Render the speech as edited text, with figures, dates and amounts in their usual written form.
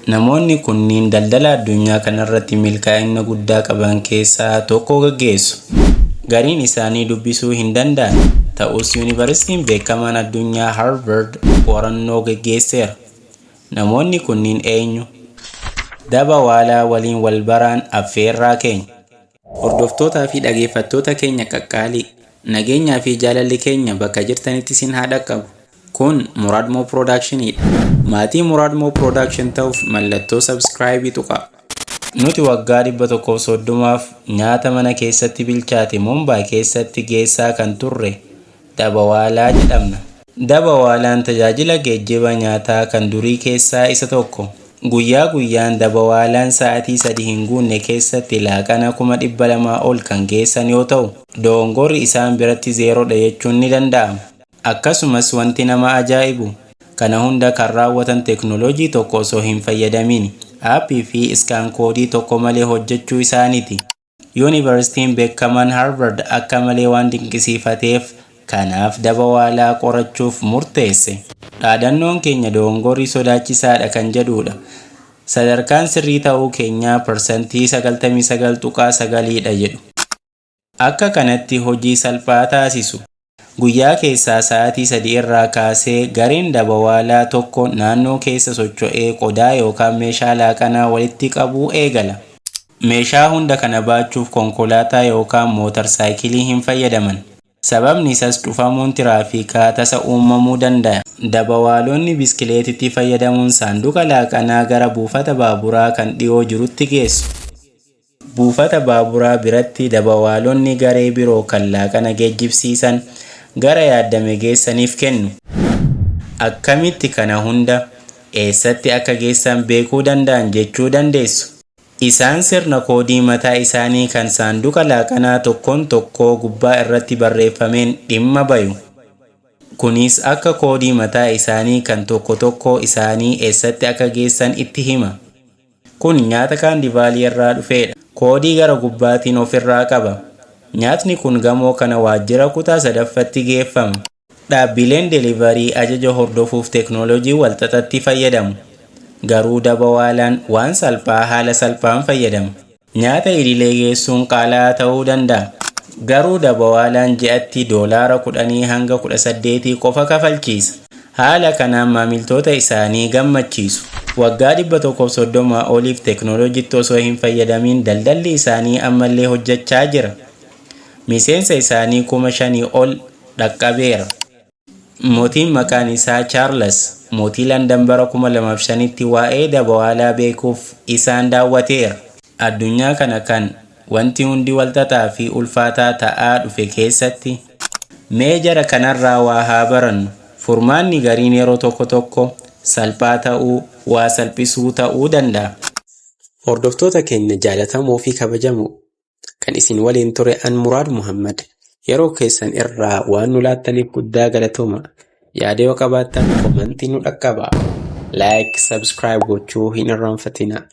Namoonni kunniin daldala addunyaa kanarratti milkaa'ina guddaa qaban keessaa tokko gaggeessu. Gariin isaanii dubbisuu hin danda'an. Ta'us yuunivarsiitiin beekamaan addunyaa Harvard qorannoo gaggeesseera. Namoonni kunniin eenyu? Dabbawalaa waliin wal baraan affeerraa keenya. Hordoftootaa fi dhaggeeffattoota keenya qaqqaalii, nageenyaa fi jaalalli keenya bakka jirtanitti isin haa dhaqqabu. Kun Muraadmoo Productioniidha. Maatii Muraadmoo Production ta'uuf mallattoo subscribe tuqaa. Nuti waggaa 130f nyaata mana keessatti bilchaate Mumbaay keessatti geessaa kan turre Dabbawalaa jedhamna. Dabbawalaan tajaajila geejjiba nyaataa kan durii keessaa isa tokko. Guyyaa guyyaan Dabbawalaan sa'aatii 3 hin guunne keessatti laaqana 200,000 ol kan geessan yoo ta'u, dogongorri isaan biratti zeeroodha jechuun ni danda'ama. Akkasumas wanti nama ajaa'ibu kana hunda kan raawwatan teeknooloojii tokko osoo hin fayyadamin aappii fi scan koodii tokko malee hojjechuu isaaniiti. Yuunivarsiitiin beekamaan Harvard akka malee waan dinqisiifateef kanaaf Dabbawalaa qorachuuf murteesse. Dhaadannoon keenya dogongorri sodaachisaadha kan jedhudha. Sadarkaan sirrii ta'uu keenyaa 99.9% dha jedhu. Akka kanatti hojii salphaa taasisu. Guyyaa keessaa sa'aatii 3 irraa kaasee gareen Dabbawalaa tokko naannoo keessa socho'ee qodaa yookaan meeshaa laaqanaa walitti qabuu eegala. Meeshaa hunda kana baachuuf konkolaataa yookaan mootarsaayikilii hin fayyadaman. Sababni isaas cufamuun tiraafikaa tasa uumamuu danda'a. Dabbawaloonni biskileetitti fayyadamuun saanduqa laaqanaa gara buufata baaburaa kan dhiyoo jirutti geessu. Buufata baaburaa biratti Dabbawaloonni garee biroo kan laaqana geejjibsiisan gara yaadame geessaniif kennu. Akkamitti kana hunda eessatti akka geessan beekuu danda'an jechuu dandeessu. Isaan sirna koodii mataa isaanii kan saanduqa laaqanaa tokkoon tokkoo gubbaa irratti barreeffameen dhimma bayu. Kunis akka koodii mataa isaanii kan tokko tokkoo isaanii eessatti akka geessan itti hima. Kun nyaata Kaandivaalii irraa dhufedha. Koodii gara gubbaatiin ofirraa qaba. Nyaatni kun gamoo kana waajjira kutaa sadaffaatti geeffama. Dhaabbileen delivery ajaja hordofuuf teeknooloojii walxaxaatti fayyadamu. Garuu Dabbawalaan waan salphaa haala salphaan fayyadama. Nyaata idilee geessuun qaala'aa ta'uu danda'a. Garuu Dabbawalaan ji'atti $10 hanga 18 qofa kafalchiisa. Haala kanaan maamiltoota isaanii gammachiisu. Waggaa 130 oliif teeknooloojiitti osoo hin fayyadamin daldalli isaanii ammallee hojjechaa jira. Miseensa isaanii 5,000 ol dhaqqabeera. Mootiin maqaan isaa Chaarles mootii Landan bara 2005tti waa'ee Dabbawalaa beekuuf isaan daawwateera. Addunyaa kana kan wanti hundi walxaxaa fi ulfaataa ta'aa dhufe keessatti mee jara kanarraa waa haa barannu. Furmaanni gariin yeroo tokko tokko salphaa ta'uu, waa salphisuu ta'uu danda'a. Hordoftoota keenya jaalatamoo fi kabajamoo, kan isin waliin ture an Muraad Muhammad. Yeroo keessan irraa waan nu laattaniif guddaa galatooma. Yaada yoo qabaattan comment nu dhaqqabaa. Like, subscribe gochuu hin irraanfatinaa.